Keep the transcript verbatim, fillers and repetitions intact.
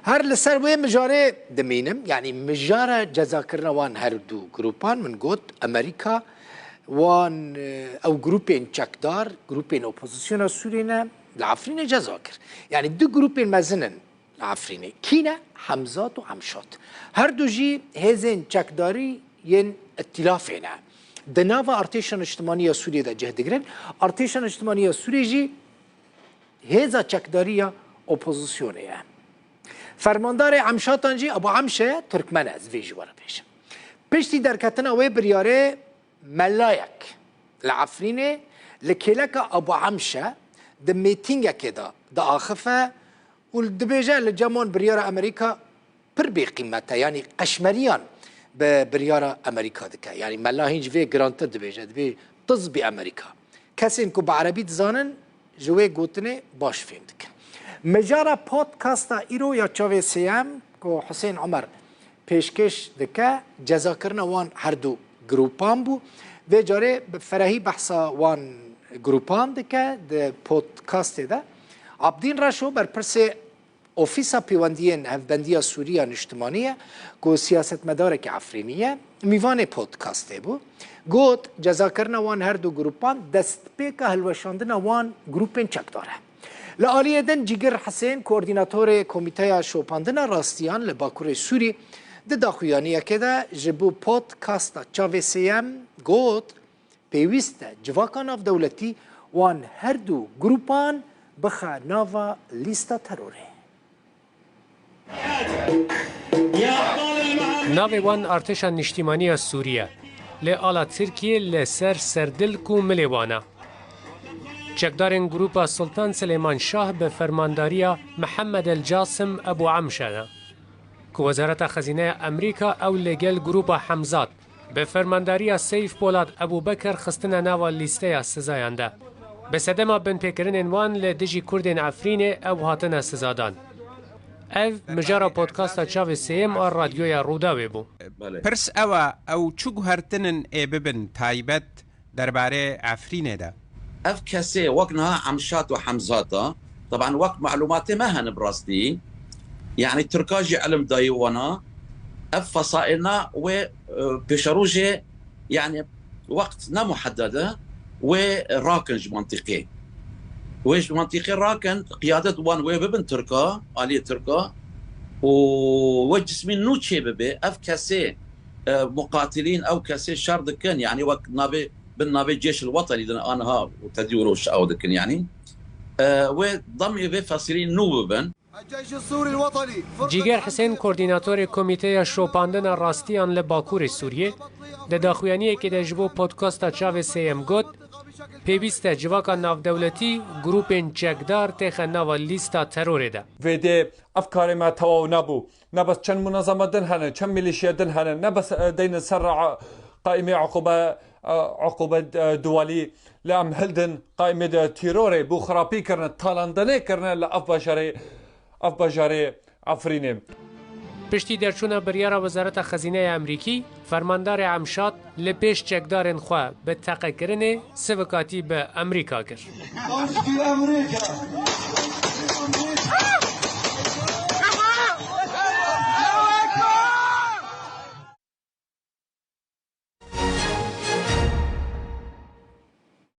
Her li ser wê mijarê dimînim, yanî mijara cezakirina wan her du grupan, min got, Amerîka wan, e, ew grûpên çekdar, grûpên opozisyona Sûriyê ne, li Efrînê ceza kir. Yanî du grûpên mezin in li Efrînê. Kî ne? Hemzat û Emşat. Her du jî hêzên çekdarî yên îtîlafê ne. Di nava Artêşa Niştimanî ya Sûriyê de cih digirin. Artêşa Niştimanî ya Sûriyê jî hêza çekdarî ya opozisyonê ye. Fermandarê Emşatan jî Ebu Emşe ye, Tirkmen e, ez vê jî were bêjim. Piştî derketina wê biryarê melayek li Efrînê li kêleka Ebu Emşe di mîtîngekê de diaxife û dibêje li cem wan biryara Amerîka pir bêqîmet e, yanî qeşmeriyan bi biryara Amerîka dike. Yanî mela hîn ji vê girantir dibêje, dibê tizbî Amerîka. Kesên ku bi erebî dizanin, ji wê gotinê baş fêm dikin. Mijara podcasta îro ya Çavê Sêyem ku Husên Omer pêşkêş dike, cezakirina wan her du grûpan bû. Vê carê bi ferehî behsa wan grûpan dike di podcastê de. Abdîn Reşo, berpirsê Ofîsa Pêwendiyên Hevbendiya Sûrî ya Niştimanî ye ku siyasetmedarekî Efrînî ye, mîvanê podcastê bû. Got, cezakirina wan her du grûpan destpêka hilweşandina wan grûpên çekdar e. Li aliyê din Cîgir Hisên, koordînatorê Komîteya Şopandina Rastiyan li Bakurê Sûrî, di daxuyaniyekê de ji bo podcasta Çavê Sêyem got, Pêwîst e civaka navdewletî wan her du grûpan bixe nava lîsta terorê. Navê wan Artêşa Niştîmanî ya Sûrî ye. Lê ala Tirkiyê li ser serdilk û milê wan e. Çekdarên grûpa Sultan Silêman Şah bi fermandariya Mihemed El Casim Ebu Emşe ne. Ku Wezareta Xezîneya Amerîka ew li gel grûpa Hemzat, bi fermandariya Seyf Polat Ebûbekir xistine nava lîsteya sizayan de. Bi sedema binpêkirinên wan li dijî Kurdên Efrînê ew hatine sizadan. Ev mijara podcasta Çavê Sêyem a Radyoya Rûdawê bû. Pirs ew e, ew çi guhertin in ê bibin taybet derbarê Efrînê de? Ev kesê wek niha Emşat û Hemzat e. Teban wek malûmatê me hene bi rastî. Yanî Tirka jî ilim dayî wana. Ev fesaîlna wê, e, pêşerojê, yanî wext ne muhedded e, wê rakin ji mantîqê. Wê ji mantîqê rakin, qiyadet wan wê bibin Tirka, aliyê Tirka. Û wê cismî nû çê bibe. Ev kesê, e, muqatilîn, ew kesê şer dikin, yanî wek navê bin navê Cêşil Wetenî din aniha û tedî û roş ew dikin, yanî, e, wê demê vê fesilî nû bibin. Cîger Hisên, koordînatorê Komîteya Şopandina Rastiyan li Bakurê Sûriyê, di daxuyaniyekê de ji bo podcasta Çavê Sêyem got, Pêwîst e civaka navdewletî, grûpên çekdar têxe nava lîsta terorê de. Vêdê ev karê me tewaw nebû. Ne bes çend munezeme din hene, çend milîşya din hene, ne bes, e, deynin ser ra-, qaîmê uqûbe, e, uqûbe, e, duwalî, lê em hildin qaîmê de tîrorê, bû xirapî kirine, talandanê kirine li ev bajarê, ev bajarê Efrînê. Piştî derçûna biryara Wezareta Xezîneya Amerîkî, fermandarê Emşat li pêş çekdarên xwe bi teqekirinê sivikatî bi Amerîka kir.